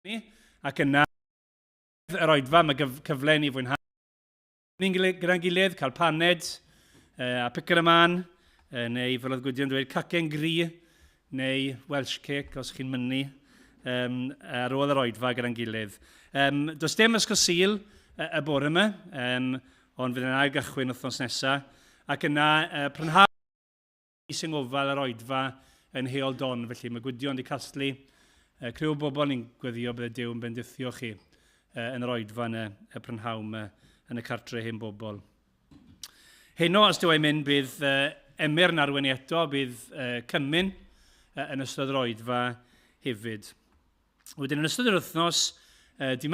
Ni, ac yna yr oedfa, mae cyfle i ni fwynhau ni'n gyda'n gilydd, cael paned a picker y man, neu fel oedd Gwydion dweud, cacen gri, neu Welsh cake os chi'n mynnu, um, ar ôl yr oedfa gyda'n gilydd. Um, does dim ysgol Sul y bore yma, um, ond fydd yn ail gychwyn wythnos nesaf. Ac yna, prynhawn sy'n ngofal yr oedfa yn Heol Don, felly mae Gwydion wedi casglu criw o bobl ni'n gweddio bydde Duw yn bendithio chi yn yr oedfa yn y, y prynhawn yn y cartre hen bobl. Heno, os dyw e'n mynd, bydd Emyr yn arwain eto, bydd Cymun yn ystod yr oedfa hefyd. Wedyn, yn ystod yr wythnos, di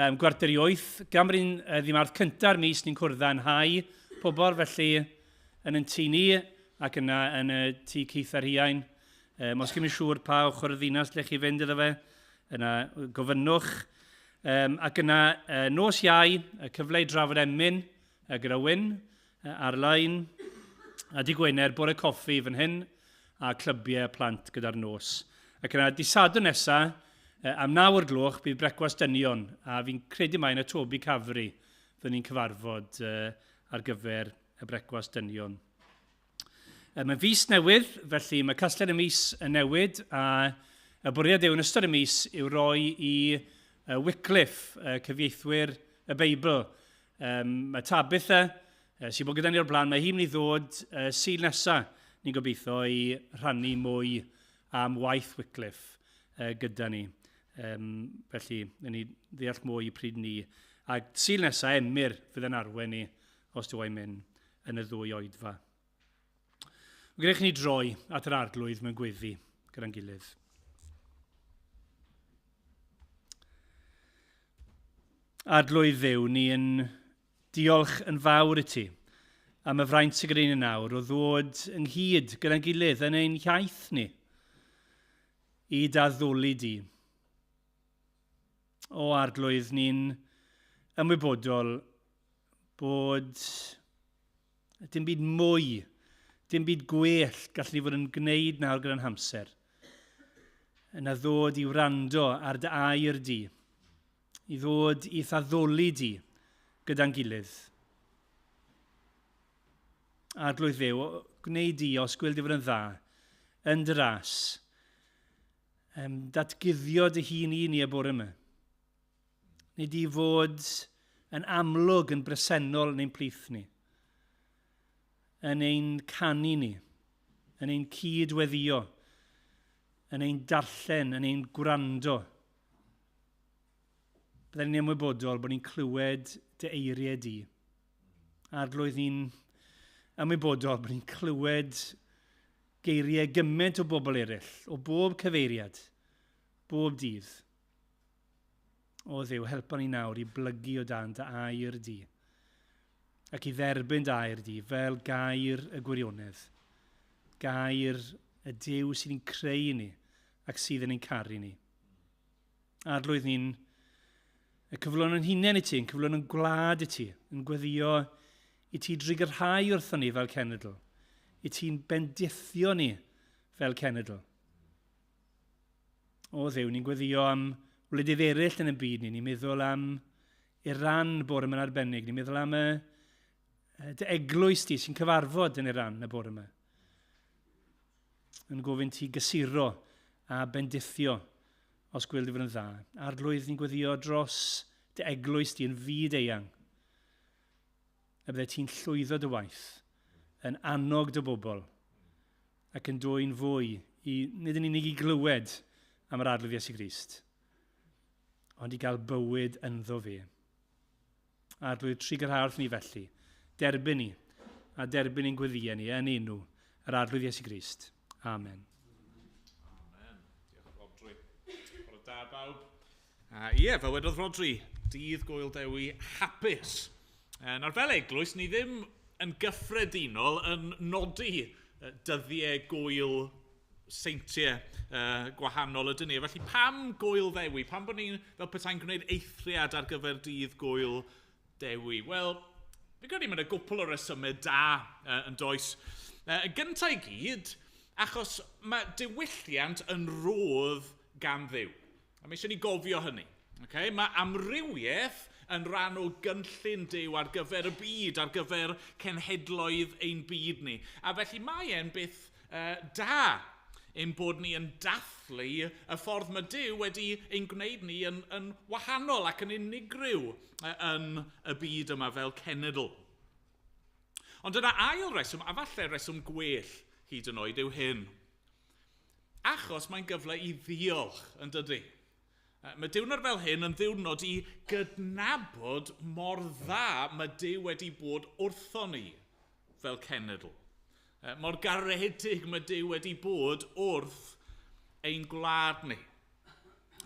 Um, gwarter i wyth, gan bod ni'n uh, ddi Mawrth cynta'r mis, ni'n cwrdd â'n hau pobl, felly yn yn tŷ ni ac yna yn y tŷ Keith a'r Rhiain. Um, os chi'n mynd siŵr pa ochr y ddinas lle chi fynd iddo fe, yna gofynnwch. Um, ac yna uh, nos Iau, y cyfle i drafod emyn uh, gyda Wyn uh, ar-lein. A di Gwener, bore coffi fan hyn, a clybiau plant gyda'r nos. Ac yna, di Sadwrn nesa, am naw o'r gloch, bydd brecwast dynion, a fi'n credu mai yn y Toby Cafri fyddwn ni'n cyfarfod ar gyfer y brecwast dynion. Mae'n fis newydd, felly mae casgliad y mis yn newid, a y bwriad yw yn ystod y mis yw roi i Wycliffe, cyfieithwyr y Beibl. Mae Tabitha, sy'n bod gyda ni o'r blaen, mae hi'n mynd i ddod Sul nesa, ni'n gobeithio, i rhannu mwy am waith Wycliffe gyda ni. Felly, yn ni ddeall mwy pryd ni. A Sul nesa, Emyr fydd yn arwain ni, os dyw e'n mynd, yn y ddwy oedfa. Mae gennych ni droi at yr arglwydd mewn gweddi gyda'n gilydd. Arglwydd Dduw, ni yn Diolch yn fawr i ti am y fraint sydd gyda ni nawr o ddod ynghyd gyda'n gilydd yn ein hiaith ni i daddoli di. O Arglwydd, ni'n ymwybodol bod dim byd mwy, dim byd gwell gallwn ni fod yn gwneud nawr gyda'n hamser, yna ddod i wrando ar dy air di, i ddod i'th addoli di gyda'n gilydd. Arglwydd Dduw, gwneud di, os gwel di fod yn dda, yn dy ras, um, datguddio dy hun i ni y bore yma. Nid i fod yn amlwg yn bresennol yn ein plith ni, yn ein canu ni, yn ein cyd-weddio, yn ein darllen, yn ein gwrando. Byddwn ni'n ymwybodol bod ni'n clywed dy eiriau di. Arglwydd, ni'n ymwybodol bod ni'n clywed geiriau gymaint o bobl eraill, o bob cyfeiriad, bob dydd. O Dduw, helpa ni nawr i blygu o dan dy air di, ac i dderbyn dy air di fel gair y gwirionedd, gair y Duw sydd yn creu ni ac sydd yn ein caru ni. Arglwydd, ni'n y cyflwyno'n hunain i ti, yn cyflwyno'n gwlad i ti, yn gweddio i ti drigyrhau wrthon ni fel cenedl, i ti'n bendithio ni fel cenedl. O Dduw, ni'n gweddio am wledydd eraill yn y byd ni, ni'n meddwl am Iran bore yma'n arbennig, ni'n meddwl am y, dy eglwys di sy'n cyfarfod yn Iran y bore yma. Yn gofyn ti gysuro a bendithio os gweld i fod yn dda. Arglwydd, ni'n gweddio dros dy eglwys di yn fyd eang. Y bydde ti'n llwyddo dy waith, yn annog dy bobl, ac yn dwyn fwy i, nid yn unig i glywed am yr Arglwydd Iesu Grist, ond i gael bywyd ynddo fe. Arglwydd, trugarha wrth ni felly. Derbyn ni, a derbyn ein gweddïau ni yn enw yr Arglwydd Iesu Grist. Amen. Amen. Diolch, Rodri. Bore da, bawb. Ie, yeah, fel wedodd Rodri, dydd Gwyl Dewi hapus. Nawr, fel eglwys, ni ddim yn gyffredinol yn nodi dyddiau gwyl seintiau uh, gwahanol ydyn ni. Felly pam Gwyl Ddewi? Pam bod ni'n fel petai'n gwneud eithriad ar gyfer dydd Gwyl Dewi? Wel, fi'n credu mae'n y gwpl o resymau da uh, yn does. Uh, yn gyntaf i gyd, achos mae diwylliant yn rodd gan Dduw. A mae eisiau ni gofio hynny. Okay? Mae amrywiaeth yn rhan o gynllun Duw ar gyfer y byd, ar gyfer cenhedloedd ein byd ni. A felly mae e'n beth da ein bod ni yn dathlu y ffordd mae Duw wedi ein gwneud ni yn wahanol ac yn unigryw yn y byd yma fel cenedl. Ond yna ail reswm, a falle reswm gwell hyd yn oed, yw hyn. Achos mae'n gyfle i ddiolch, yn dydy? Mae diwrnod fel hyn yn ddiwrnod i gydnabod mor dda mae Duw wedi bod wrthon ni fel cenedl. Mor garedig mae Duw wedi bod wrth ein gwlad ni.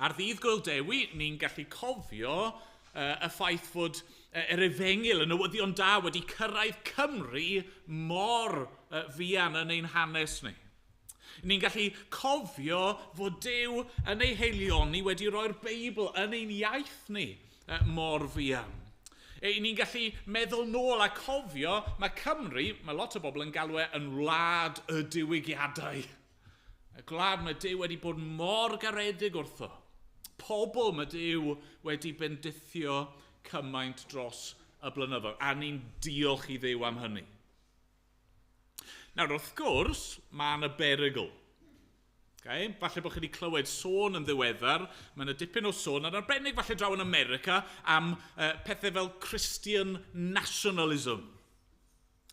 Ar ddydd Gŵyl Dewi, ni'n gallu cofio y ffaith fod yr efengyl, y newyddion da, wedi cyrraedd Cymru mor fuan yn ein hanes ni. Ni'n gallu cofio fod Duw yn ei haelioni wedi rhoi'r Beibl yn ein iaith ni mor fuan. Ni'n gallu meddwl nôl a cofio, mae Cymru, mae lot o bobl yn galw e yn wlad y diwygiadau. Y gwlad mae Duw wedi bod mor garedig wrtho. Pobl mae Duw wedi bendithio cymaint dros y blynyddoedd. A ni'n diolch i Dduw am hynny. Nawr, wrth gwrs, mae yna berygl. Okay? Falle bod chi wedi clywed sôn yn ddiweddar, mae yna dipyn o sôn, yn arbennig falle draw yn America, am pethau fel Christian nationalism.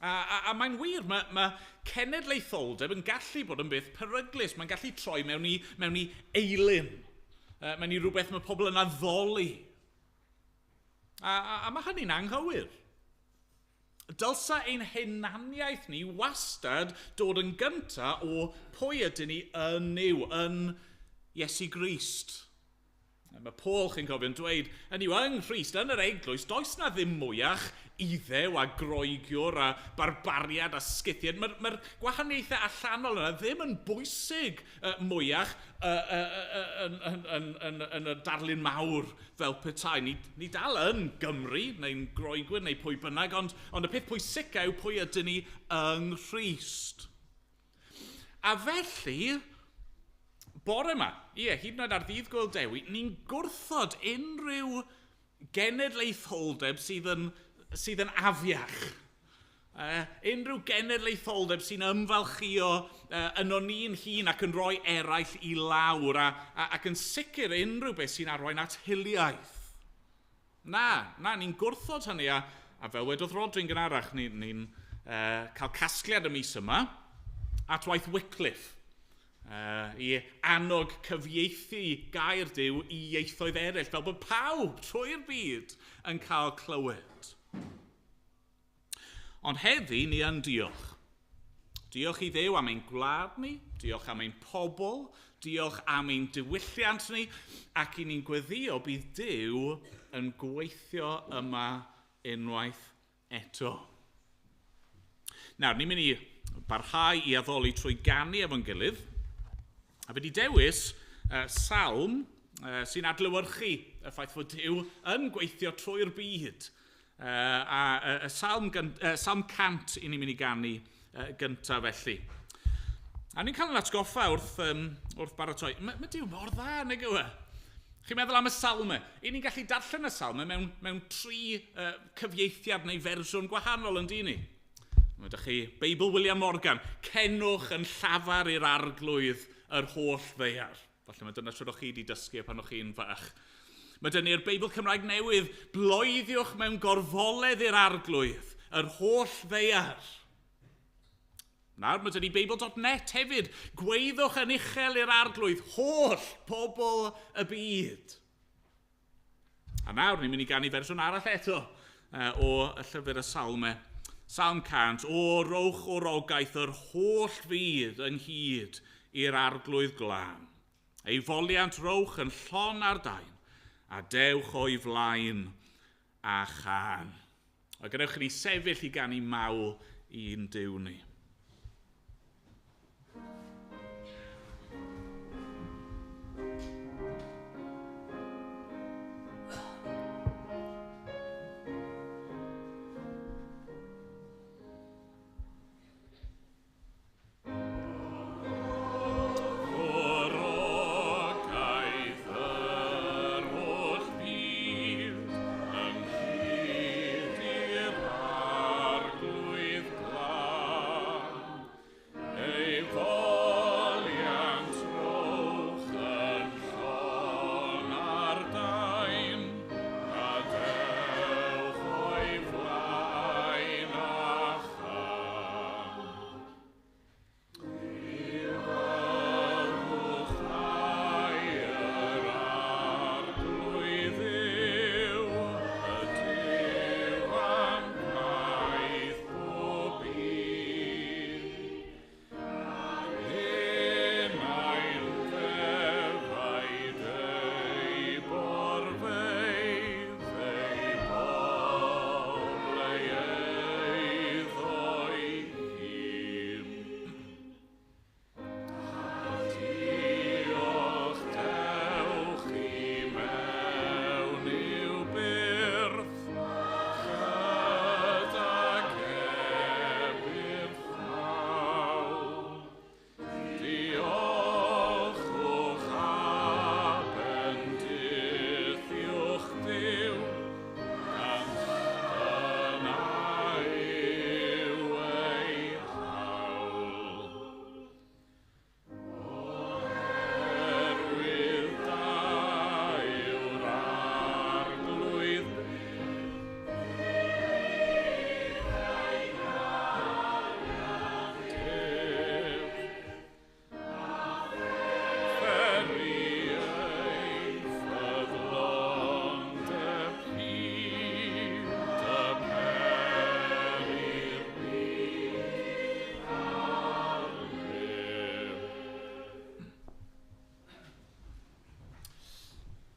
A mae'n wir, mae cenedlaetholdeb yn gallu bod yn beth peryglus, mae'n gallu troi mewn i eilun, mewn i rhywbeth mae pobl yn addoli. A mae hynny'n anghywir. Dylsa ein hunaniaeth ni wastad dod yn gynta o pwy ydyn ni yn Nuw, yn Iesu Grist. Mae Paul, chi'n cofio, yn dweud, hynny yw, yng Nghrist, yn yr eglwys, does na ddim mwyach Iddew a Groegiwr a barbariad a Scythiad. Mae'r gwahaniaethau allanol yna ddim yn bwysig mwyach yn y darlun mawr fel petai. Ni dal yn Gymru, neu'n Groegwyr, neu pwy bynnag, ond y peth pwysica yw pwy ydyn ni yng Nghrist. A felly, bore yma, ie, hyd yn oed ar ddydd Gŵyl Dewi, ni'n gwrthod unrhyw genedlaetholdeb sydd yn afiach. Unrhyw genedlaetholdeb sy'n ymfalchïo yno ni'n hun ac yn rhoi eraill i lawr ac yn sicr unrhyw beth sy'n arwain at hiliaeth. Na, ni'n gwrthod hynny a fel wedodd Rodri'n gynharach, ni'n cael casgliad y mis yma at waith Wycliffe i annog cyfieithu gair Duw i ieithoedd eraill, fel bod pawb trwy'r byd yn cael clywed. Ond heddi, ni yn diolch. Diolch i Dduw am ein gwlad ni, diolch am ein pobl, diolch am ein diwylliant ni, ac i ni'n gweddio bydd Duw yn gweithio yma unwaith eto. Nawr, ni'n mynd i barhau i addoli trwy ganu efo'n gilydd, a fe di dewis salm sy'n adlewyrchu y ffaith fod Duw yn gweithio trwy'r byd. A salm 100 i ni'n mynd i ganu gyntaf felly. A ni'n cael yn atgoffa wrth baratoi. Mae Duw mor dda, nag yw e? Chi'n meddwl am y salmau. I ni'n gallu darllen y salmau mewn tri cyfieithiad neu fersiwn gwahanol, yn dyn ni? Mae ydych chi Beibl William Morgan. Cenwch yn llafar i'r arglwydd yr holl ddaear. Falle mae dyna siwr o'ch chi wedi dysgu pan o'ch chi'n fach. Mae dyn ni'r Beibl Cymraeg Newydd, bloeddiwch mewn gorfoledd i'r arglwydd, yr holl ddaear. Nawr, mae dyn ni Beibl.net hefyd, gweiddwch yn uchel i'r arglwydd, holl pobl y byd. A nawr, ni'n mynd i ganu fersiwn arall eto o y llyfr y Salmau. Salm 100, o rowch o rogaeth yr holl fyd ynghyd i'r arglwydd glân. Ei foliant rowch yn llon ar dain, a dewch o'i flaen a chân. A gadewch i ni sefyll i ganu mawl i'n Duw ni.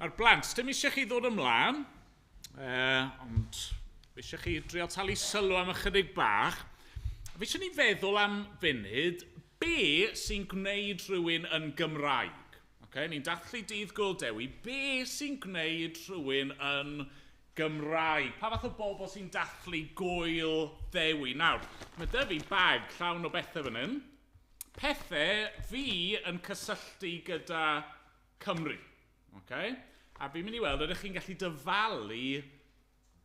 Nawr blant, dim eisiau chi ddod ymlaen, ond eisiau chi drio talu sylw am ychydig bach. Fi eisiau ni feddwl am funud, be sy'n gwneud rhywun yn Gymraeg? Okay, ni'n dathlu Dydd Gŵyl Dewi. Be sy'n gwneud rhywun yn Gymraeg? Pa fath o bobl sy'n dathlu Gŵyl Ddewi? Nawr, mae 'da fi bag llawn o bethau fan hyn. Pethau fi yn cysylltu gyda Cymru. Okay? A fi'n mynd i weld ydych chi'n gallu dyfalu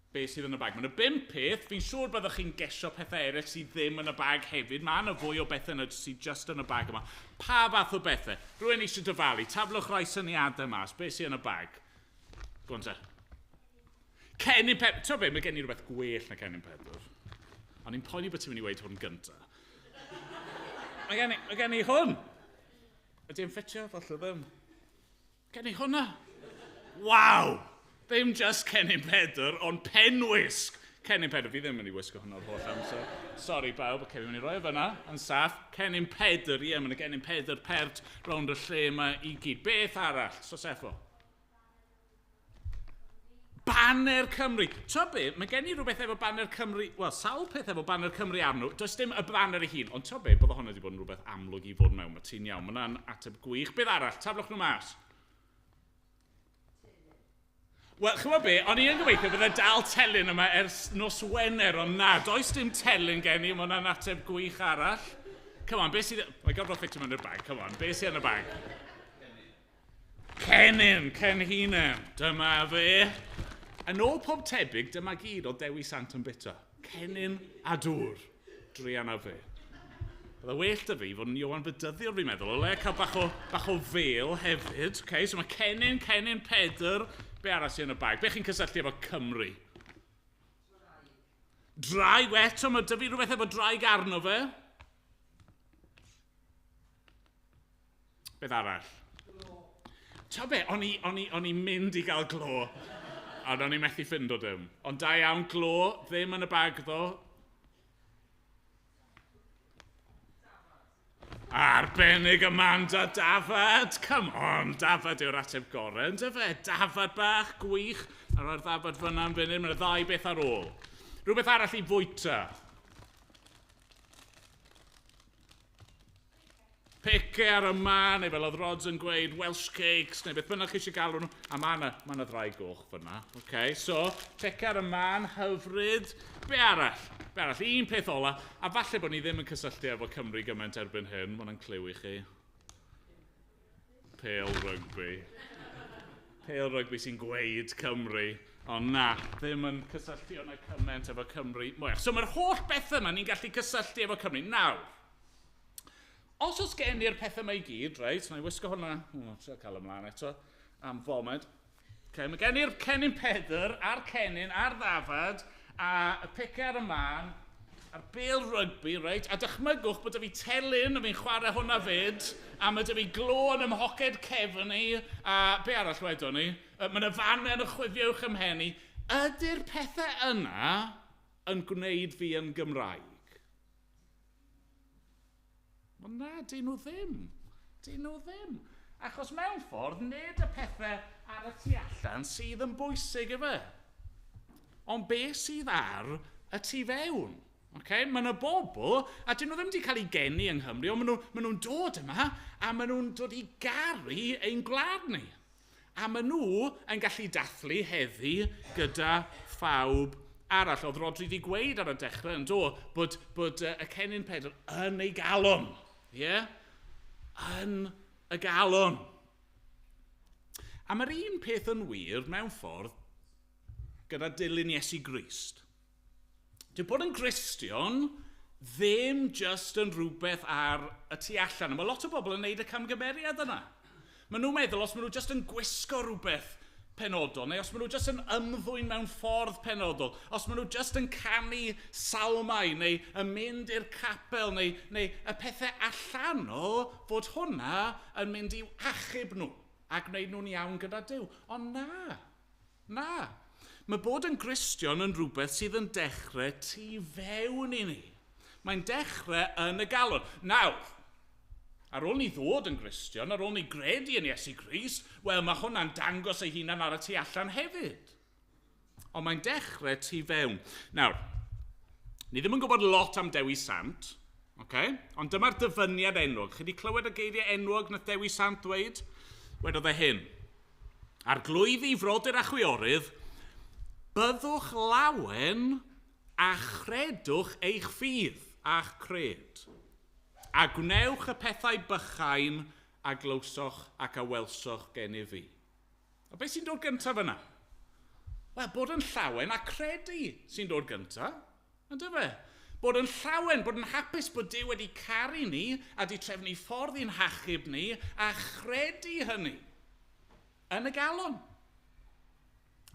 be sydd yn y bag. Mae yna 5 peth. Fi'n siŵr byddwch chi'n gesio pethau eraill sydd ddim yn y bag hefyd. Mae yna fwy o bethau yna sydd just yn y bag yma. Pa fath o bethau? Rwy'n eisiau dyfalu. Taflwch rai syniadau mas. Be sydd yn y bag? Go on te. Cennin Pedr. Ti'n be, mae gen i rhywbeth gwell na Cennin Pedr. O'n i'n poeni bod ti'n mynd i weud hwn gyntaf. Mae gen i hwn. Ydy e'n ffitio? Falle ddim. Gen i hwnna. Waw! Ddim just Cennin Pedr, ond penwisg. Cennin Pedr, fi ddim yn mynd i wisgo hwnna'r holl amser. Sorry bawb, okay, fi'n mynd i roi o fyna, yn saff. Cennin Pedr, ie, mae'n Cennin Pedr pert rownd y lle yma i gyd. Beth arall? So Seffo? Baner Cymru. Ti'n be, mae gen i rhywbeth efo Baner Cymru, wel, sawl peth efo Baner Cymru arno. Does dim y baner ei hun, ond ti'n be, bydde hwnna wedi bod yn rhywbeth amlwg i fod mewn. Mae ti'n iawn, mae hwnna'n ateb gwych. Beth arall? Taflwch nhw mas. Wel, chymod be, o'n i yn gobeithio bydde dal telyn yma ers nos Wener, ond na, does dim telyn gen i, mae hwnna'n ateb gwych arall. Come on, beth sydd... Mae gorfod ffitio mewn i'r bag, come on, beth sydd yn y bag? Cennin, cenhinen, dyma fe. Yn ôl pob tebyg, dyma gyd o Dewi Sant yn bita. Cennin a dŵr. Druan a fe. Bydde well 'da fi fod yn Ioan Fedyddiwr, fi'n meddwl. O le cael bach o fel hefyd. Okay, so mae cennin, cennin Pedr. Be arall sy'n yn y bag? Be chi'n cysylltu efo Cymru? Draig, eto, mae 'da fi rhywbeth efo draig arno fe. Beth arall? Glo. Be, o'n i'n mynd i gael glo, ond o'n i methu ffindo dim. Ond da iawn, glo, ddim yn y bag ddo. Arbennig Amanda, dafad. Come on, dafad yw'r ateb gorau, yndyfe? Dafad bach, gwych. A roi'r ddafad fyna yn funud, mae'n ddau beth ar ôl. Rhywbeth arall i fwyta. Pice ar y man, neu fel oedd Rods yn gweud, Welsh cakes, neu beth bynnag chi eisiau galw nhw. A mae yna ma ddraig goch fyna. Okay, so, pice ar y man, hyfryd. Be arall? Be arall? Un peth ola, a falle bod ni ddim yn cysylltu efo Cymru gymaint erbyn hyn, mae hwnna'n cliw i chi. Pêl rygbi. Pêl rygbi sy'n gweud Cymru. Ond na, ddim yn cysylltu o'na cymaint efo Cymru mwyach. So mae'r holl bethau yma ni'n gallu cysylltu efo Cymru. Nawr, os oes gen i'r pethau yma i gyd, reit, na i wisgo hwnna, trio cael ymlaen eto, am foment. Okay, mae gen i'r cennin Pedr, a'r cennin, a'r ddafad, a y pice ar y man, a'r bêl rygbi, reit, a dychmygwch bod 'da fi telyn, a fi'n chwarae hwnna fyd, a mae 'da fi glo yn ym mhoced cefn i, a be arall wedon ni? Mae yna faner yn chwifio uwch ym mhen i. Ydy'r pethau yna yn gwneud fi yn Gymraeg? Wel na, dyn nhw ddim. Dyn nhw ddim. Achos mewn ffordd, nid y pethau ar y tu allan sydd yn bwysig efe. Ond be sydd ar y tu fewn? Okay? Mae yna bobl, a dyn nhw ddim wedi cael eu geni yng Nghymru, ond maen nhw'n dod yma, a maen nhw'n dod i garu ein gwlad ni. A maen nhw yn gallu dathlu heddi gyda phawb arall. Oedd Rodri wedi gweud ar y dechrau yn do, bod y Cennin Pedr yn ei galon. Ie? Yeah? Yn y galon. A mae'r un peth yn wir mewn ffordd gyda dilyn Iesu Grist. Dyw bod yn Gristion ddim just yn rhywbeth ar y tu allan. A mae lot o bobl yn neud y camgymeriad yna. Maen nhw'n meddwl os maen nhw just yn gwisgo rhywbeth penodol, neu os maen nhw just yn ymddwyn mewn ffordd penodol, os maen nhw just yn canu salmau, neu yn mynd i'r capel, neu y pethau allanol, fod hwnna yn mynd i'w achub nhw a gwneud nhw'n iawn gyda Duw. Ond na, na. Mae bod yn Gristion yn rhywbeth sydd yn dechrau tu fewn i ni. Mae'n dechrau yn y galon. Nawr, Ar ôl ni ddod yn Gristion, ar ôl ni gredu yn Iesu Grist, wel, mae hwnna'n dangos ei hunan ar y tu allan hefyd. Ond mae'n dechrau tu fewn. Nawr, ni ddim yn gwybod lot am Dewi Sant, okay? Ond dyma'r dyfyniad enwog. Chi wedi clywed y geiriau enwog nath Dewi Sant dweud? Wedodd e hyn. Arglwyddi frodyr a chwiorydd, byddwch lawen a chredwch eich ffydd a'ch cred. A gwnewch y pethau bychain a glywsoch ac a welsoch gennyf fi. A beth sy'n dod gyntaf yna? Wel, bod yn llawen a credu sy'n dod gyntaf. Yndyfe? Fe? Bod yn llawen, bod yn hapus bod Duw wedi caru ni a di trefnu ffordd i'n hachub ni a chredu hynny yn y galon.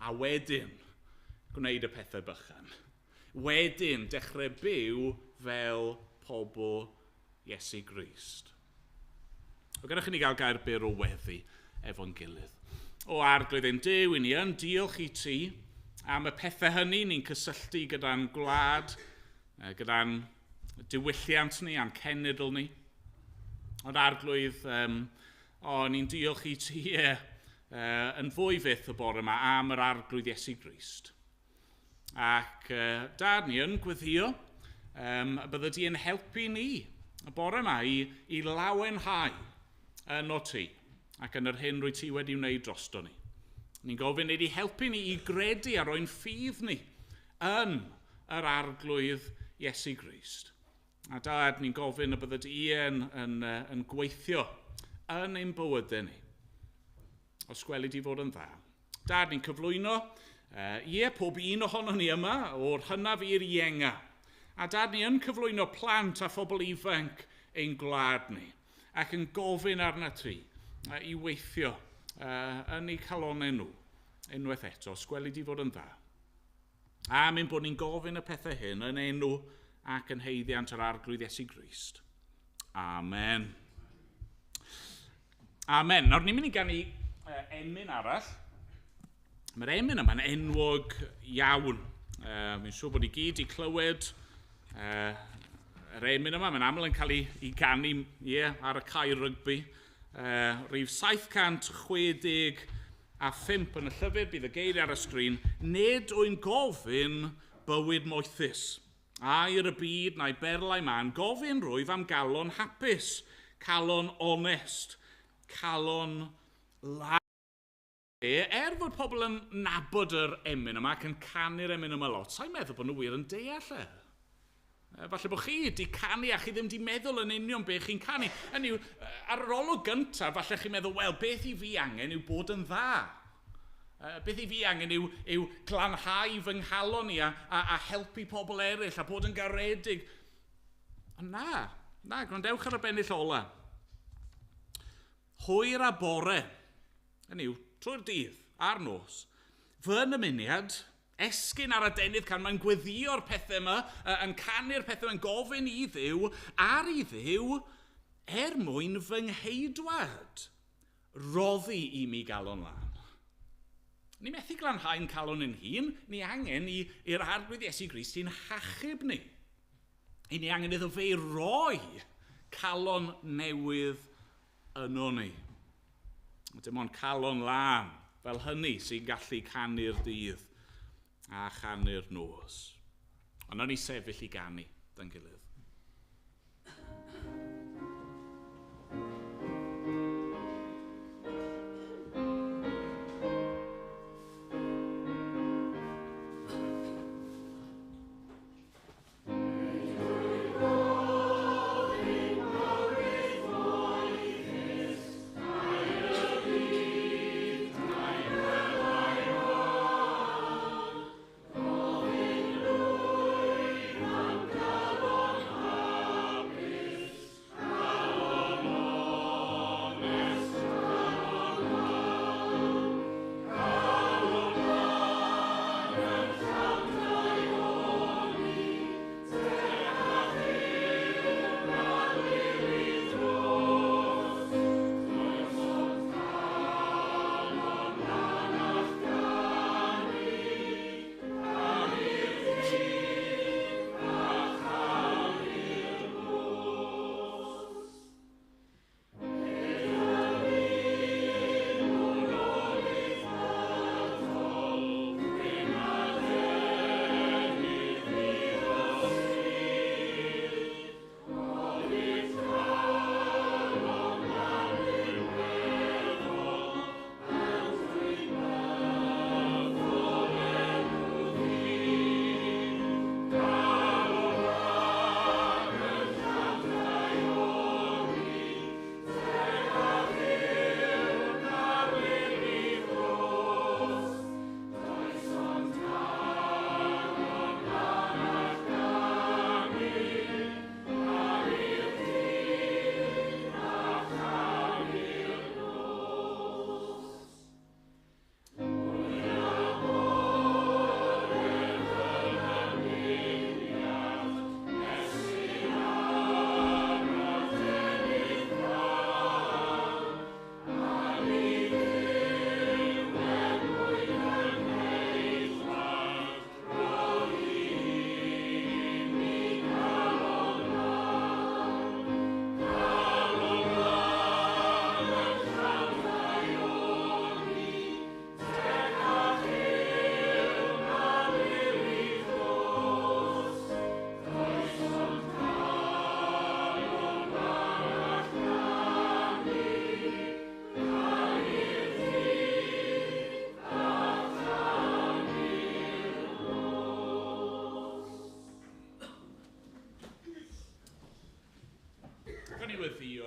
A wedyn, gwneud y pethau bychan. Wedyn, dechrau byw fel pobl Iesu Grist. O gadewch i ni gael gair byr o weddi efo'n gilydd. O Arglwydd ein Duw, i ni yn diolch i ti am y pethau hynny ni'n cysylltu gyda'n gwlad, gyda'n diwylliant ni, a'n cenedl ni. Ond Arglwydd, ni'n diolch i ti yn fwy fyth y bore yma am yr Arglwydd Iesu Grist. Ac Dad, ni yn gweddio, bydde di yn helpu ni y bore yma i lawenhau yno ti ac yn yr hyn rwy ti wedi wneud drosto ni. Ni'n gofyn i di helpu ni i gredu a roi'n ffydd ni yn yr Arglwydd Iesu Grist. A Dad, ni'n gofyn y bydde di yn gweithio yn ein bywydau ni. Os gweli di fod yn dda. Dad, ni'n cyflwyno, pob un ohono ni yma, o'r hynaf i'r ienga. A Dad, ni yn cyflwyno plant a phobl ifanc ein gwlad ni, ac yn gofyn arna ti i weithio yn eu calonau nhw unwaith eto, os gweli di fod yn dda. A mynd bod ni'n gofyn y pethau hyn yn enw ac yn haeddiant yr Arglwydd Iesu Grist. Amen. Amen. Nawr ni'n mynd i ganu emyn arall. Mae'r emyn yma'n enwog iawn. Fi'n siŵr bod i gyd i clywed yr emyn yma. Mae'n aml yn cael ei ganu ar y cae rygbi. Rhif 765 yn y llyfr, bydd y geiriau ar y sgrin. Nid wy'n gofyn bywyd moethus. Aur y byd na'i berlau man, gofyn rwyf am galon hapus, calon onest, calon lân. Er fod pobl yn nabod yr emyn yma ac yn canu'r emyn yma lot, sa'n meddwl bod nhw wir yn deall e. Falle bod chi wedi canu a chi ddim wedi meddwl yn union beth chi'n canu. Hynny yw, ar yr olwg gyntaf, falle chi'n meddwl, wel, beth i fi angen yw bod yn dda. Beth i fi angen yw glanhau fy nghalon i a helpu pobl eraill a bod yn garedig. Ond na, gwrandewch ar y bennill ola. Hwyr a bore, hynny yw, trwy'r dydd a'r nos, fy nymuniad, esgyn ar adenydd can mae'n gweddïo'r pethau yma, yn canu'r pethau yma'n gofyn i Dduw, ar i Dduw, er mwyn fy ngheidwad, roddi i mi galon lân. Ni methu glanhau'n calon yn hun, ni angen i'r Arglwydd Iesu Grist i'n hachub ni. I ni angen iddo fe roi calon newydd yno ni. Dim ond calon lân fel hynny sy'n gallu canu'r dydd a chanu'r nos. Ond nawn ni sefyll i ganu da'n gilydd. Gofyn rwyf am galon.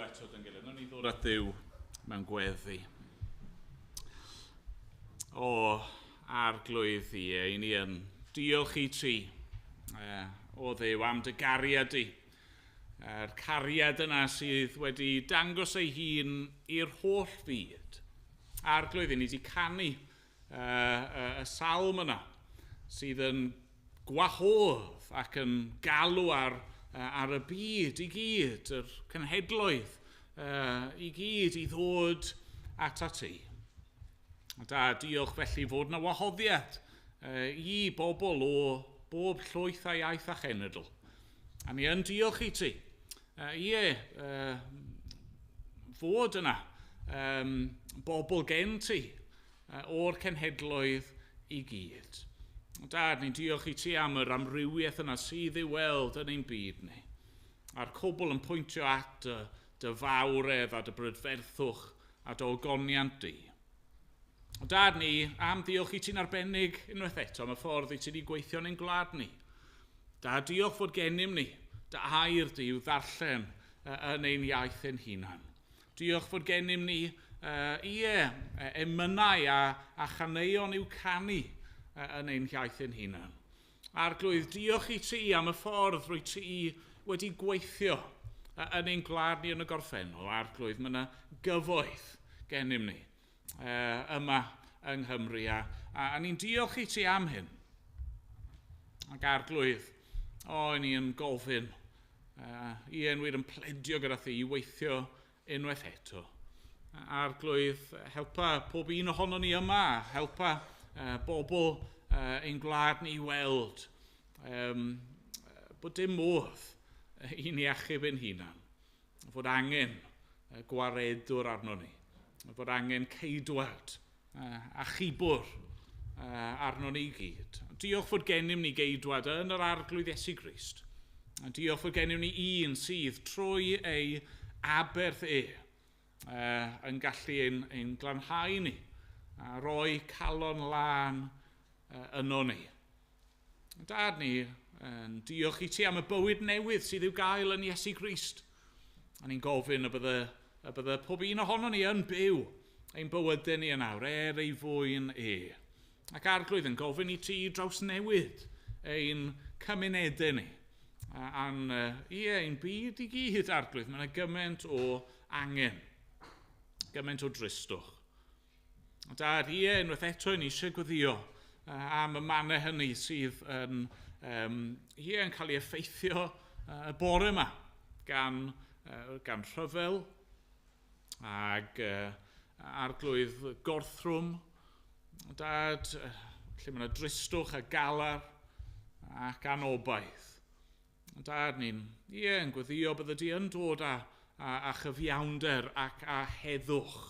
eto dy'n gilydd. Nw'n ni ddod at Dduw mewn gweddi. O, Arglwydd, ie, i ni yn diolch i ti, o Dduw, am dy gariad di. Yr cariad yna sydd wedi dangos ei hun i'r holl fyd. Arglwydd, i ni wedi canu y salm yna sydd yn gwahodd ac yn galw ar y byd i gyd, yr cenhedloedd i gyd i ddod atat ti. Da, diolch felly fod yna wahoddiad i bobl o bob llwyth a iaith a chenedl. A ni yn diolch i ti. Ie, fod yna bobl gen ti o'r cenhedloedd i gyd. Dad, ni'n diolch i ti am yr amrywiaeth yna sydd i'w weld yn ein byd ni. A'r cwbl yn pwyntio at dy fawredd a dy brydferthwch a dy ogoniant di. Dad, ni am ddiolch i ti'n arbennig unwaith eto am y ffordd i ti wedi gweithio yn ein gwlad ni. Dad, diolch fod gennym ni dy air di i'w ddarllen yn ein iaith ein hunan. Diolch fod gennym ni emynau a chaneuon i'w canu yn ein iaith ein hunan. Arglwydd, diolch i ti am y ffordd rwy ti wedi gweithio yn ein gwlad ni yn y gorffennol. Arglwydd, mae yna gyfoeth gennym ni yma yng Nghymru a ni'n diolch i ti am hyn. Ac Arglwydd, o, ni yn gofyn, i yn wir yn pledio gyda thi i weithio unwaith eto. Arglwydd, helpa pob un ohono ni yma, helpa bobl ein gwlad ni i weld bod dim modd i ni achub ein hunan, fod angen gwaredwr arno ni, fod angen ceidwad achubwr arno ni i gyd. Diolch fod gennym ni geidwad yn yr Arglwydd Iesu Grist. Diolch fod gennym ni un sydd trwy ei aberth e yn gallu ein glanhau ni a roi calon lân yno ni. Dad, ni yn diolch i ti am y bywyd newydd sydd i'w gael yn Iesu Grist. A ni'n gofyn y bydde pob un ohono ni yn byw ein bywydau ni yn awr, er ei fwyn e. Ac Arglwydd yn gofyn i ti drawsnewid ein cymunedau ni. A'n ein byd i gyd, Arglwydd, mae yna gymaint o angen, gymaint o dristwch. Dad, ie, unwaith eto ni eisiau gweddio am y mannau hynny sydd yn, yn cael ei effeithio y bore yma gan rhyfel ag Arglwydd gorthrwm. Dad, lle mae yna dristwch a galar ac anobaith. Dad, ni'n yn gweddio bydde di yn dod â chyfiawnder ac â heddwch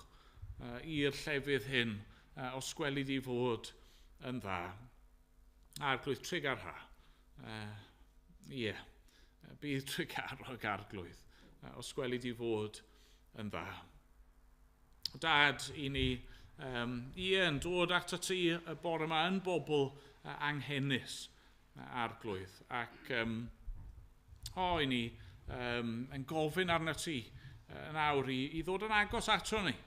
i'r llefydd hyn, os gweli di fod yn dda. Arglwydd, trugarha. Ie, bydd trugarog Arglwydd, os gweli di fod yn dda. Dad, i ni yn dod ato ti y bore yma yn bobl anghenus, Arglwydd. Ac i ni yn gofyn arna ti yn awr i ddod yn agos ato ni.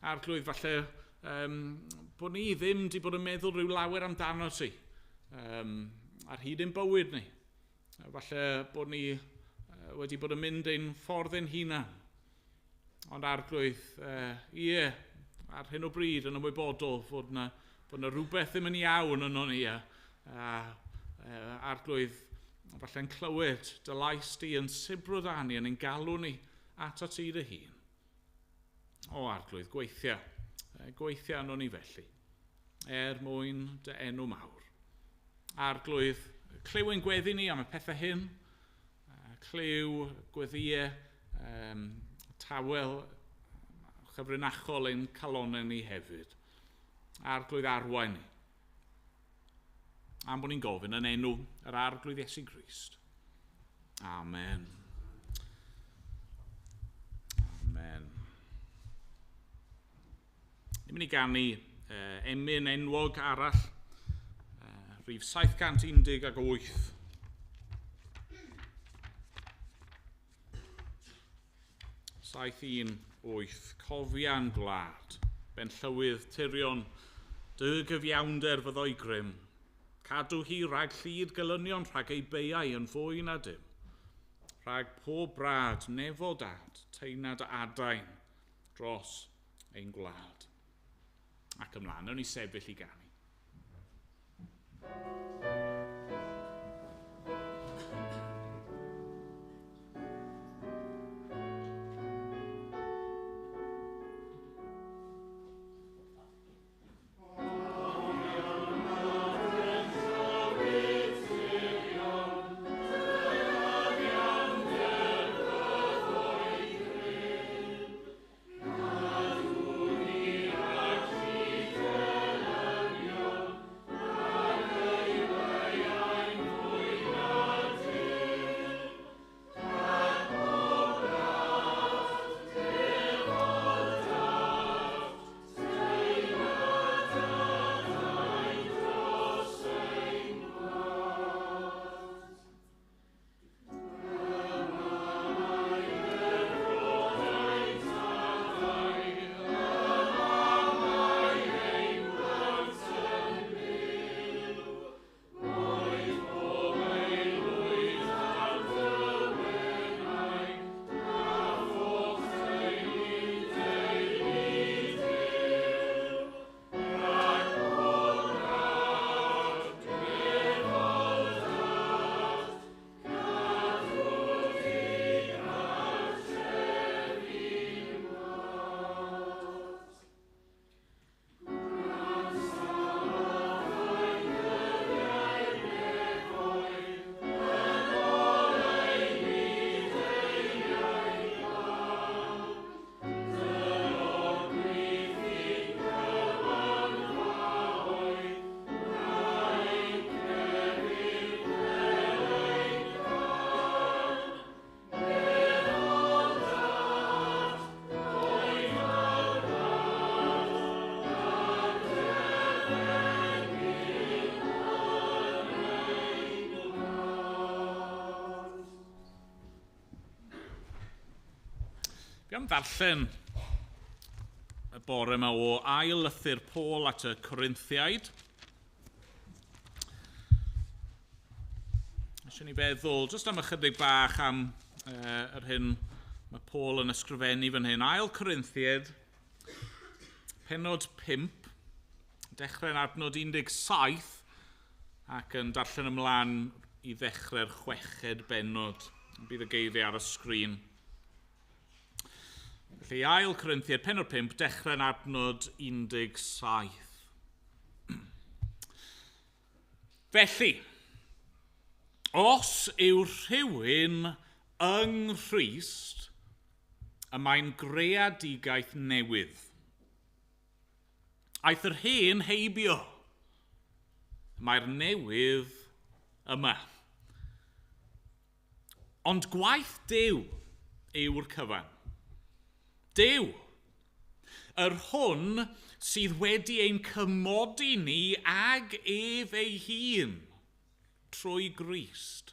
Arglwydd, falle bod ni ddim wedi bod yn meddwl rhyw lawer amdano ti ar hyd ein bywyd ni. Falle bod ni wedi bod yn mynd ein ffordd ein hunan. Ond Arglwydd, ie, ar hyn o bryd yn ymwybodol fod yna rhywbeth ddim yn iawn yno ni. Arglwydd, falle'n clywed dy lais di yn sibrwd â ni, yn ein galw ni atat ti dy hun. O Arglwydd, gweithia yno ni felly, er mwyn dy enw mawr. Arglwydd, clyw ein gweddi ni am y pethau hyn, clyw gweddïau tawel chyfrinachol ein calonnau ni hefyd. Arglwydd, arwain ni. Am bod ni'n gofyn yn enw yr Arglwydd Iesu Grist. Amen. Amen. Ni'n mynd i ganu emyn enwog arall, rhif 718. 718, cofian gwlad, benllywydd tirion, dy gyfiawnder fyddo'i grym, cadw hi rhag llid gelynion, rhag ei beiau yn fwy na dim, rhag pob brad, nefol dad, teynad adain dros ein gwlad. Ac ymlaen, nawn ni sefyll i ganu. Fi am ddarllen y bore yma o ail lythyr Paul at y Corinthiaid. Eisiau ni feddwl jyst am ychydig bach am yr hyn mae Paul yn ysgrifennu fan hyn. Ail Corinthiaid, pennod 5, dechrau'n adnod 17 ac yn darllen ymlaen i ddechrau'r chweched bennod. Bydd y geiriau ar y sgrin. Felly, ail Corinthiaid, pennod 5, dechrau'n adnod 17. Felly, os yw rhywun yng Nghrist, y mae'n greadigaeth newydd. Aeth yr hen heibio. Mae'r newydd yma. Ond gwaith Duw yw'r cyfan. Duw, yr hwn sydd wedi ein cymodi ni ag ef ei hun trwy Grist,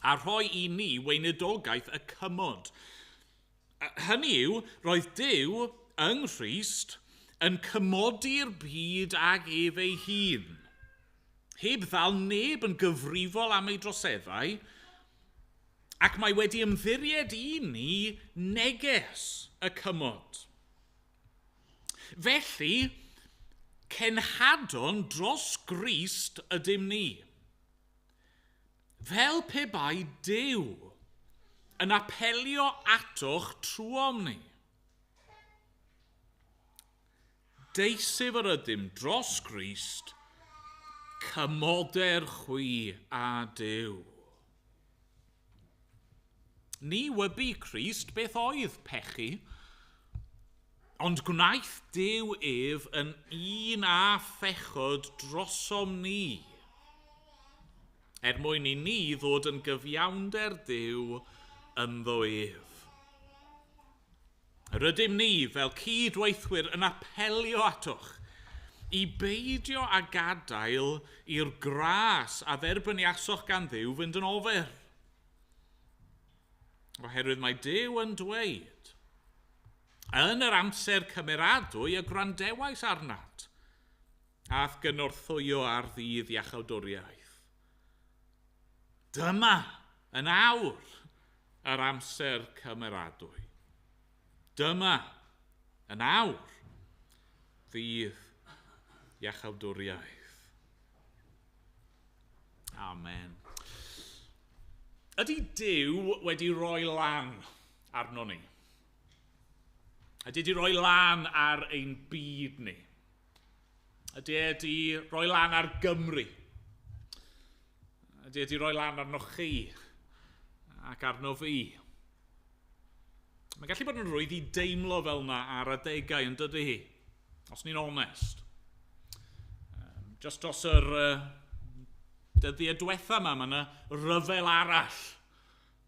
a rhoi i ni weinidogaeth y cymod. Hynny yw, roedd Duw yng Nghrist yn cymodi'r byd ag ef ei hun. Heb ddal neb yn gyfrifol am ei droseddau, ac mae wedi ymddiried i ni neges y cymod. Felly, cenhadon dros Grist ydym ni. Fel pe bai Duw yn apelio atoch trwom ni. Deisyf yr ydym dros Grist, cymoder chwi a Duw. Ni wybu Crist beth oedd pechu, ond gwnaeth Duw ef yn un â phechod drosom ni, er mwyn i ni ddod yn gyfiawnder Duw ynddo ef. Rydym ni fel cydweithwyr yn apelio atoch i beidio â gadael i'r gras a dderbyniasoch gan Dduw fynd yn ofer. Oherwydd mae Duw yn dweud, yn yr amser cymeradwy y gwrandewais arnat, a'th gynorthwyo ar ddydd iachawdwriaeth. Dyma, yn awr, yr amser cymeradwy. Dyma, yn awr, ddydd iachawdwriaeth. Amen. Ydy Duw wedi rhoi lan arno ni? Ydy wedi rhoi lan ar ein byd ni? Ydy wedi rhoi lan ar Gymru? Ydy wedi rhoi lan arno chi ac arno fi? Mae'n gallu bod yn rhwydd i deimlo fel yna ar adegau, yn dydy hi, os ni'n onest. Just dros yr dyddiau diwetha yma, mae yna ryfel arall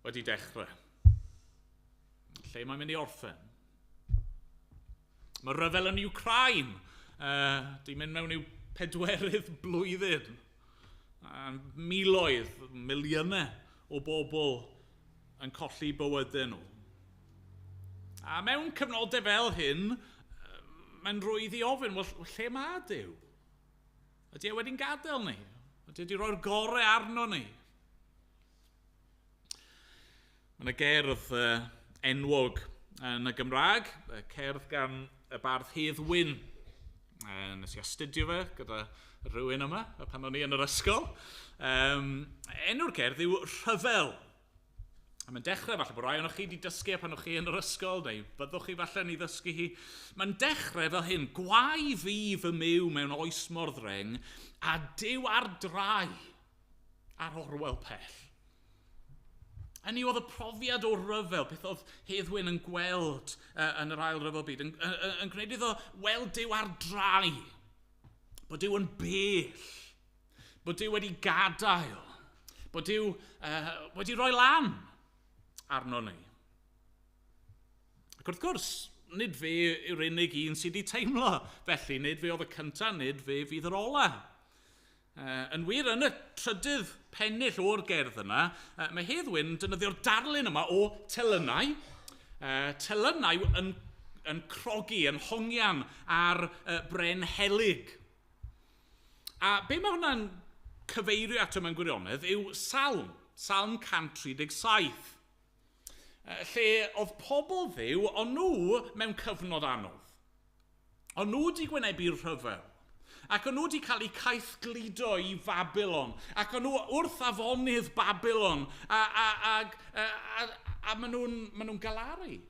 wedi dechrau. Lle mae'n mynd i orffen? Mae ryfel yn Ukraine. Di mynd mewn i'w 4th blwyddyn. Miloedd, miliynau o bobl yn colli bywydau nhw. A mewn cyfnodau fel hyn, mae'n rhwydd i ofyn, wel, lle mae Duw? Ydy e wedi'n gadael ni? Ydy e wedi rhoi'r gorau arno ni? Mae yna gerdd enwog yn y Gymraeg, cerdd gan y bardd Hedd Wyn. Nes i astudio fe gyda rhywun yma pan o'n i yn yr ysgol. Enw'r cerdd yw Rhyfel. A mae'n dechrau, falle bod rai ohonoch chi wedi dysgu pan o'ch chi yn yr ysgol, neu byddwch chi falle yn ei ddysgu hi. Mae'n dechrau fel hyn, gwae fi fy myw mewn oes mor ddreng, a Duw ar drai ar orwel pell. Hynny oedd y profiad o ryfel, beth oedd Hedd Wyn yn gweld yn yr ail ryfel byd, yn gwneud iddo weld Duw ar drai, bod Duw yn bell, bod Duw wedi gadael, bod Duw wedi rhoi lan arno ni. Ac wrth gwrs, nid fe yw'r unig un sydd wedi teimlo felly, nid fe oedd y cyntaf, nid fe fydd yr ola. Yn wir, yn y trydydd pennill o'r gerdd yna, mae Hedd Wyn yn defnyddio'r darlun yma o telynau. Telynau yn crogi, yn hongian ar bren helyg. A be mae hwnna'n cyfeirio ato mewn gwirionedd yw Salm, Salm 137. Lle oedd pobl Dduw, o'n nhw mewn cyfnod anodd. O'n nhw wedi gwynebu'r rhyfel. Ac o'n nhw wedi cael eu caethgludo i Fabilon. Ac o'n nhw wrth afonydd Babilon. A maen nhw'n galaru.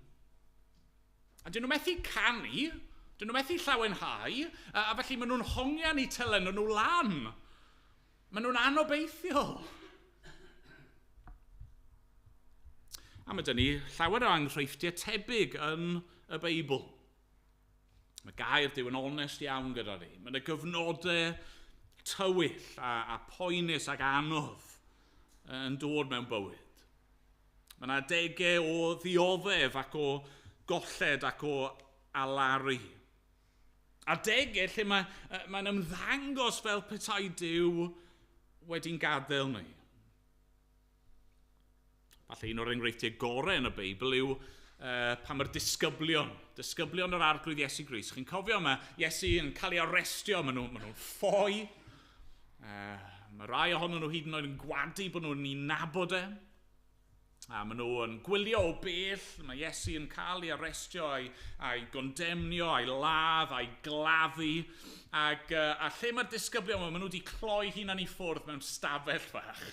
A dyn nhw methu canu, dyn nhw methu llawenhau, a felly maen nhw'n hongian eu telynau nhw lan. Maen nhw'n anobeithiol. A mae dyn ni llawer o enghreifftiau tebyg yn y Beibl. Mae gair Duw yn onest iawn gyda ni. Mae yna gyfnodau tywyll a poenus ac anodd yn dod mewn bywyd. Mae yna adegau o ddioddef ac o golled ac o alaru. Adegau lle mae'n ymddangos fel petai Duw wedi'n gadael ni. Falle un o'r enghreifftiau gorau yn y Beibl yw pan mae'r disgyblion yr Arglwydd Iesu Grist. Chi'n cofio mae Iesu yn cael ei arestio, maen nhw'n ffoi. Mae rai ohonyn nhw hyd yn oed yn gwadu bod nhw'n ei nabod e. A maen nhw yn gwylio o bell, mae Iesu yn cael ei arestio a'i gondemnio, a'i ladd, a'i gladdu. A lle mae'r disgyblion, maen nhw wedi cloi hunan i ffwrdd mewn stafell fach.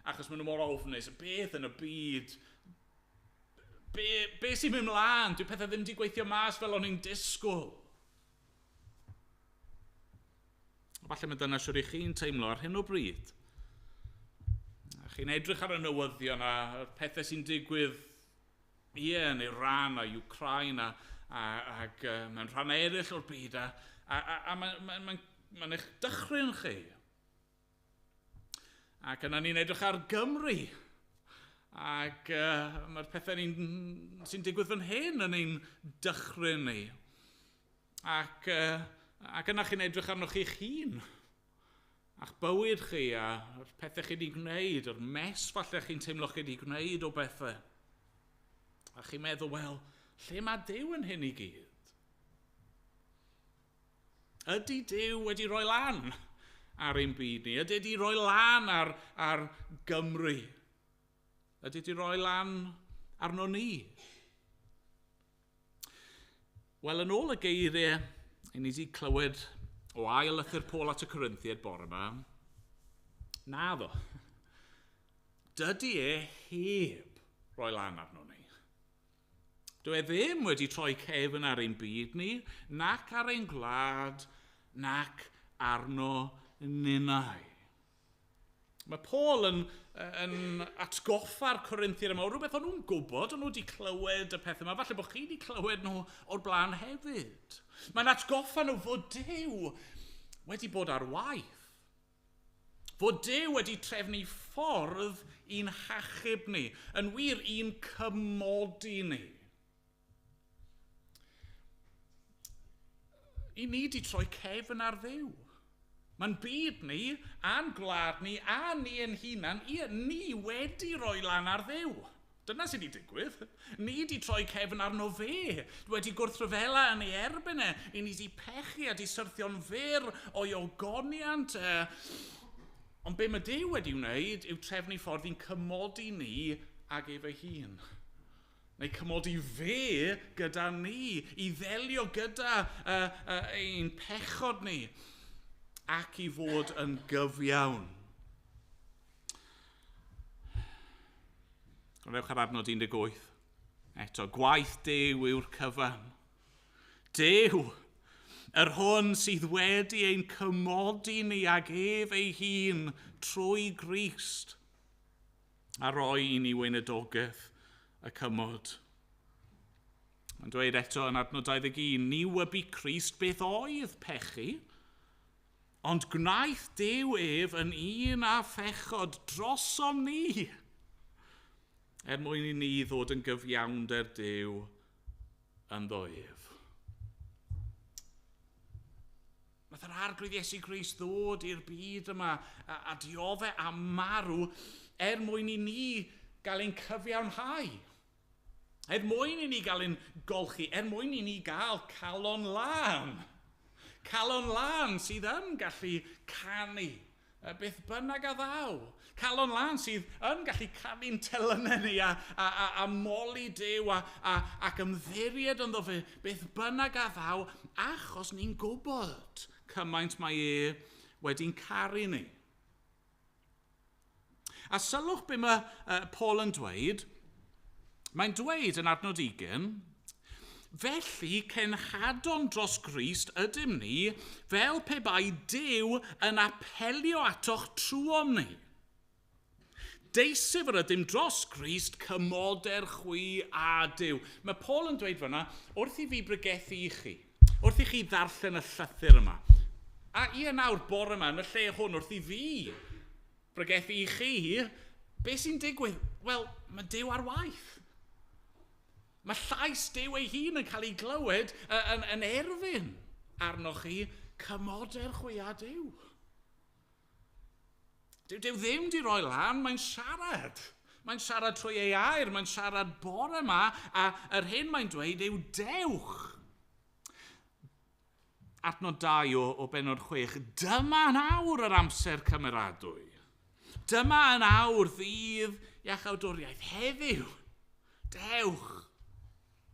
Achos maen nhw mor ofnus, beth yn y byd, be sy'n mynd mlaen? Dwi pethau ddim wedi gweithio mas fel o'n i'n disgwyl. Falle mae dyna siwr i chi'n teimlo ar hyn o bryd. A chi'n edrych ar y newyddion a'r pethau sy'n digwydd, ie, yn Iran a Ukraine ac mewn rhan eraill o'r byd, a mae'n eich dychryn chi. Ac yna ni'n edrych ar Gymru. Ac mae'r pethau sy'n digwydd fan hyn yn ein dychryn ni. Ac yna chi'n edrych arnoch chi'ch hun. A'ch bywyd chi a'r pethau chi wedi gwneud, yr mess falle chi'n teimlo chi wedi gwneud o bethau. A chi'n meddwl, wel, lle mae Duw yn hyn i gyd? Ydy Duw wedi rhoi lan ar ein byd ni? Ydy wedi rhoi lan ar Gymru? Ydy wedi rhoi lan arno ni? Wel, yn ôl y geiriau, i ni wedi clywed o ail lythyr Paul at y Corinthiaid bore yma, naddo. Dydy e heb roi lan arno ni. Dyw e ddim wedi troi cefn ar ein byd ni, nac ar ein gwlad, nac arno ninnau. Mae Paul yn atgoffa'r Corinthiaid yma o rhywbeth o'n nhw'n gwybod, o'n nhw wedi clywed y pethau yma, falle bod chi wedi clywed nhw o'r blaen hefyd. Mae'n atgoffa nhw fod Duw wedi bod ar waith. Fod Duw wedi trefnu ffordd i'n hachub ni, yn wir i'n cymodi ni. I ni wedi troi cefn ar Dduw. Mae'n byd ni, a'n gwlad ni, a ni ein hunan, ie, ni wedi rhoi lan ar Dduw. Dyna sydd wedi digwydd. Ni wedi troi cefn arno fe, wedi gwrthryfela yn ei erbyn e, i ni wedi pechu a wedi syrthio'n fyr o'i ogoniant e. Ond be mae Duw wedi wneud yw trefnu ffordd i'n cymodi ni ag ef ei hun. Neu cymodi fe gyda ni, i ddelio gyda ein pechod ni, ac i fod yn gyfiawn. Ond ewch ar adnod 18. Eto, gwaith Duw yw'r cyfan. Duw, yr hwn sydd wedi ein cymodi ni ag ef ei hun trwy Grist, a roi i ni weinidogaeth y cymod. Mae'n dweud eto yn adnod 21, ni wybu Crist beth oedd pechu, ond gwnaeth Duw ef yn un â phechod drosom ni, er mwyn i ni ddod yn gyfiawnder Duw ynddo ef. Nath yr Arglwydd Iesu Grist ddod i'r byd yma a diodde a marw er mwyn i ni gael ein cyfiawnhau. Er mwyn i ni gael ein golchi, er mwyn i ni gael calon lân. Calon lân sydd yn gallu canu beth bynnag a ddaw. Calon lân sydd yn gallu canu'n telynau ni a moli Duw ac ymddiried ynddo fe beth bynnag a ddaw, achos ni'n gwybod cymaint mae e wedi'n caru ni. A sylwch be mae Paul yn dweud. Mae'n dweud yn adnod 20, felly cenhadon dros Grist ydym ni, fel pe bai Duw yn apelio atoch trwom ni. Deisyf yr ydym dros Grist, cymoder chwi a Duw. Mae Paul yn dweud fyna, wrth i fi bregethu i chi, wrth i chi ddarllen y llythyr yma, a ie nawr bore yma, yn y lle hwn, wrth i fi bregethu i chi, be sy'n digwydd? Wel, mae Duw ar waith. Mae llais Duw ei hun yn cael ei glywed yn erfyn arnoch chi, cymoder chwi a Duw. Dyw Duw ddim di roi lan, mae'n siarad. Mae'n siarad trwy ei air, mae'n siarad bore yma, a yr hyn mae'n dweud yw dewch. Adnod 2 o bennod 6, dyma yn awr yr amser cymeradwy. Dyma yn awr ddydd iachawdwriaeth heddiw. Dewch.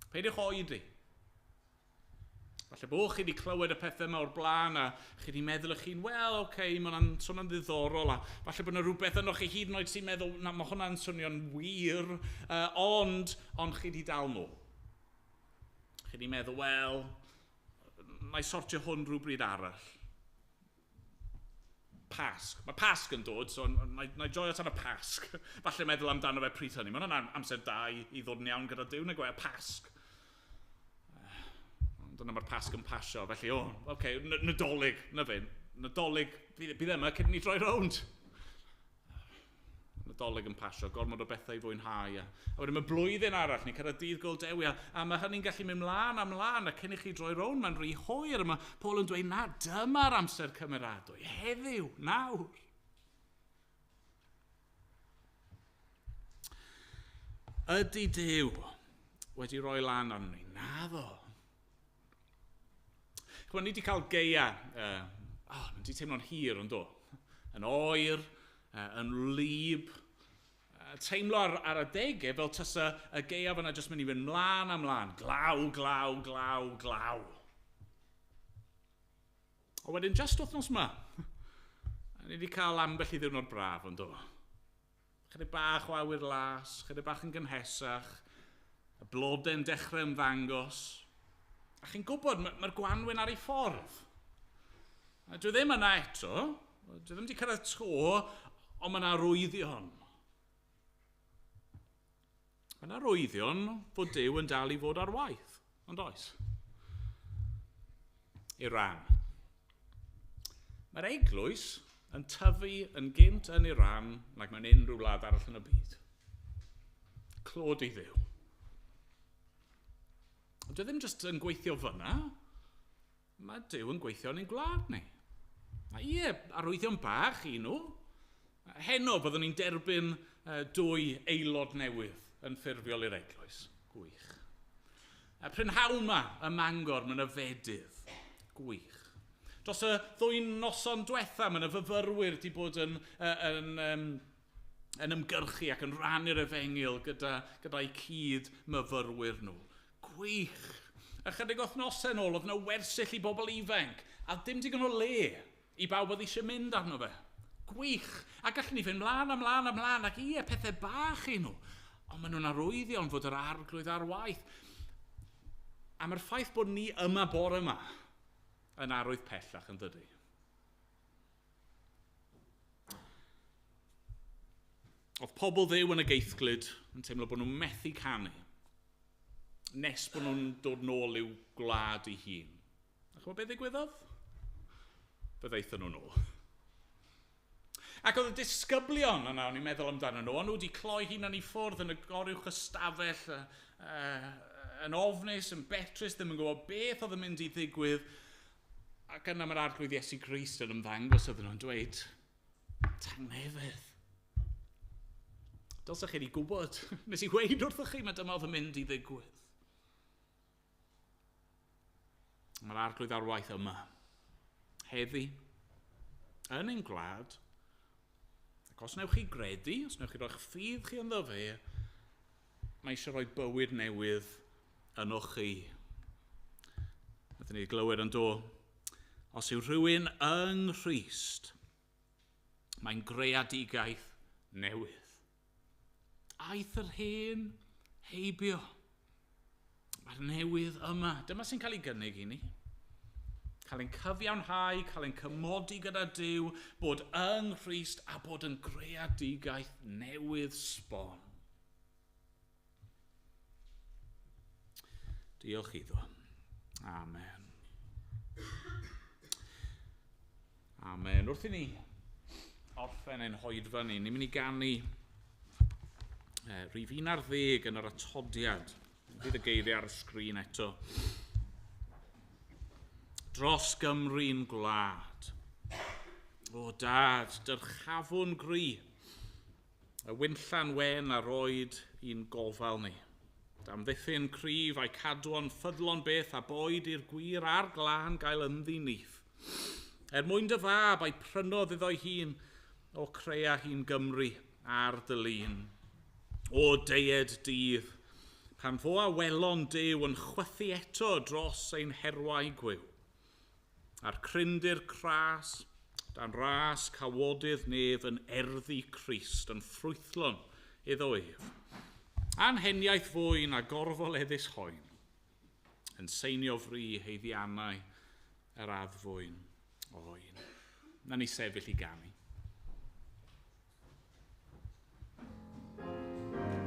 Peidiwch oedi. Falle bod chi wedi clywed y pethau yma o'r blaen a chi wedi meddwl eich hun, wel, oce, okay, mae hwnna'n swnio'n ddiddorol a falle bod yna rhywbeth yno chi hyd yn oed sy'n meddwl, na, mae hwnna'n swnio'n wir, ond chi wedi dal nôl. Chi wedi meddwl, wel, na i sortio hwn rhywbryd arall. Pasg. Mae Pasg yn dod, so na i joio tan y Pasg. Falle meddwl amdano fe pryd hynny. Mae hwnna'n amser da i ddod yn iawn gyda Duw, na gwe, Pasg. Dyna mae'r Pasg yn pasio, felly, o, oce, Nadolig, na fe, Nadolig, bydd yma cyn ni droi rownd. Nadolig yn pasio, gormod o bethau i fwynhau. A wedyn mae blwyddyn arall, ni'n cyrraedd dydd Gŵyl Dewi, a mae hynny'n gallu mynd mlaen a mlaen, a cyn i chi droi rownd, mae'n rhy hwyr. A mae Paul yn dweud, na, dyma'r amser cymeradwy, heddiw, nawr. Ydy Duw wedi rhoi lan arno ni? Naddo. Chymod, ni wedi cael gaea, mae'n wedi teimlo'n hir ond do, yn oer, yn wlyb, teimlo ar adegau fel tysa y gaea fyna jyst mynd i fynd mlaen a mlaen, glaw, glaw, glaw, glaw. A wedyn, just wythnos yma, ni wedi cael ambell i ddiwrnod braf ond do. Chydig bach o awyr las, chydig bach yn gynhesach, y blodau'n dechrau ymddangos. A chi'n gwybod, mae'r gwanwyn ar ei ffordd. A dwi ddim yna eto, dwi ddim wedi cyrraedd to, ond mae yna arwyddion. Mae yna arwyddion fod Duw yn dal i fod ar waith, ond oes? Iran. Mae'r eglwys yn tyfu yn gynt yn Iran nag mewn unrhyw wlad arall yn y byd. Clod i Dduw. Ond dwi ddim jyst yn gweithio fyna, mae Duw yn gweithio yn ein gwlad ni. A ie, arwyddion bach i nhw. Heno byddwn ni'n derbyn 2 aelod newydd yn ffurfiol i'r eglwys. Gwych. A prynhawn yma ym Mangor, mae yna fedydd. Gwych. Dros y 2 noson diwetha, mae yna fyfyrwyr wedi bod yn ymgyrchu ac yn rhannu'r efengyl gyda'i cyd myfyrwyr nhw. Gwych. Ychydig wythnosau yn ôl, oedd yna wersyll i bobl ifanc, a dim digon o le i bawb oedd eisiau mynd arno fe. Gwych. A gallwn ni fynd mlaen a mlaen a mlaen, ac ie, pethau bach i nhw. Ond maen nhw'n arwyddion fod yr arglwydd ar waith. A mae'r ffaith bod ni yma bore yma yn arwydd pellach yn dydy. Oedd pobl Dduw yn y geithglyd yn teimlo bod nhw'n methu canu nes bod nhw'n dod nôl i'w gwlad eu hun. A chymod beth ddigwyddodd? Fe ddaethon nhw nôl. Ac oedd y disgyblion yna, o'n i'n meddwl amdano nhw, o'n nhw wedi cloi hunan i ffwrdd yn y goruwch ystafell, yn ofnus, yn betrus, ddim yn gwybod beth oedd yn mynd i ddigwydd. Ac yna mae'r Arglwydd Iesu Grist yn ymddangos iddyn nhw'n dweud, tangnefedd. Dylsech chi wedi gwybod. Nes i weud wrthych chi, mae dyma oedd yn mynd i ddigwydd. Mae'r Arglwydd ar waith yma. Heddi, yn ein gwlad, ac os newch chi gredu, os newch chi roi'ch ffydd chi ynddo fe, mae eisiau rhoi bywyd newydd ynoch chi. Nathon ni glywed yn do, os yw rhywun yng Nghrist, mae'n greadigaeth newydd. Aeth yr hen heibio. Mae'r newydd yma. Dyma sy'n cael ei gynnig i ni. Cael ein cyfiawnhau, cael ein cymodi gyda Duw, bod yng Nghrist a bod yn greadigaeth newydd sbon. Diolch iddo. Amen. Amen. Wrth i ni orffen ein hoedfa ni, ni'n mynd i ganu rhif 11 yn yr atodiad. Bydd y geiriau ar y sgrin eto. Dros Gymru'n gwlad. O dad, dyrchafwn gri. Y wynllan wen a roed i'n gofal ni. Damddiffyn cryf a'i cadwon ffyddlon beth a boed i'r gwir a'r glân gael ynddi nyth. Er mwyn dy fab a'i prynodd iddo'i hun o crea hi'n Gymru ar dy lun. O deued dydd, pan fo awelon Duw yn chwythu eto dros ein herwau gwiw. A'r cryndir cras, dan ras cawodydd nef yn erddi Crist, yn ffrwythlon iddo ef. Anheniaeth fwy na gorfoleddus hoen, yn seinio fri heiddiannau yr addfwyn oen. Na ni sefyll i ganu. Amen.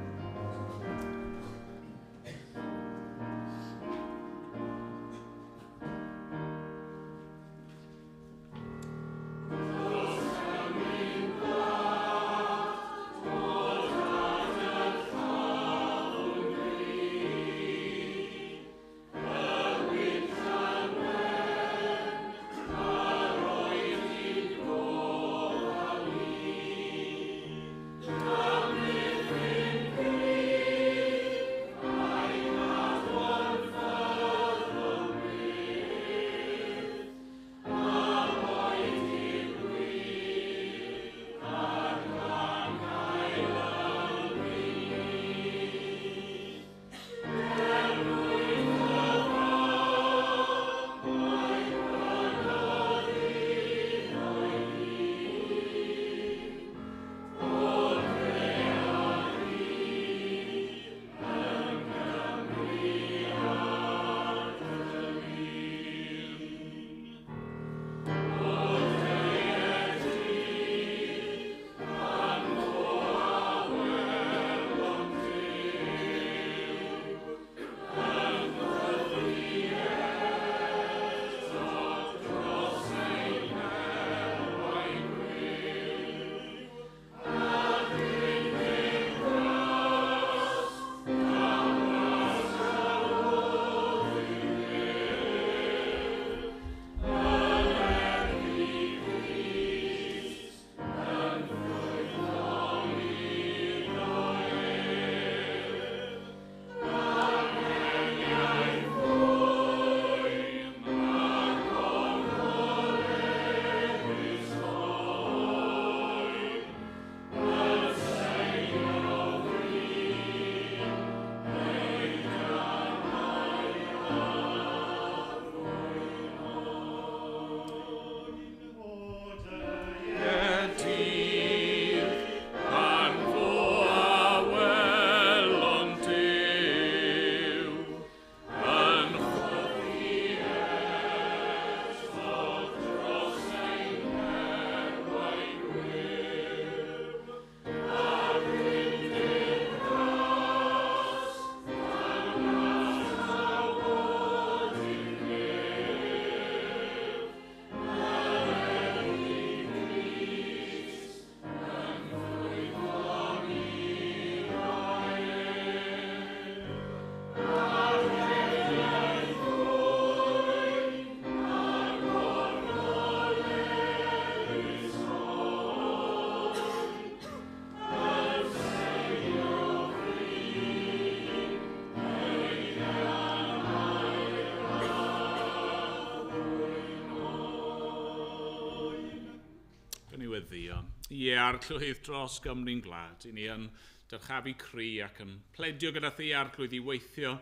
Weddïo. Ie, Arglwydd, dros Gymru'n gwlad, i ni yn dyrchafu cri ac yn pledio gyda thi, Arglwydd, i weithio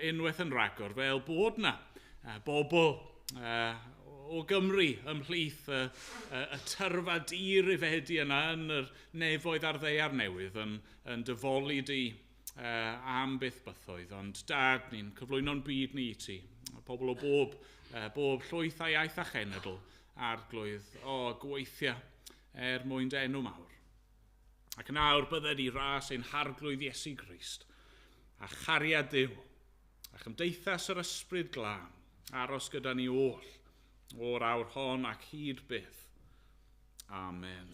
unwaith yn rhagor, fel bod na bobl o Gymru ymhlith y tyrfa dirifedi yna yn yr nefoedd a'r ddaear newydd yn dy foli di am byth bythoedd. Ond Dad, ni'n cyflwyno'n byd ni i ti, pobl o bob llwyth a iaith a chenedl, Arglwydd, o, gweithia er mwyn dy enw mawr. Ac yn awr bydded i ras ein Harglwydd Iesu Grist, a chariad Duw, a chymdeithas yr Ysbryd Glân, aros gyda ni oll, o'r awr hon ac hyd byth. Amen.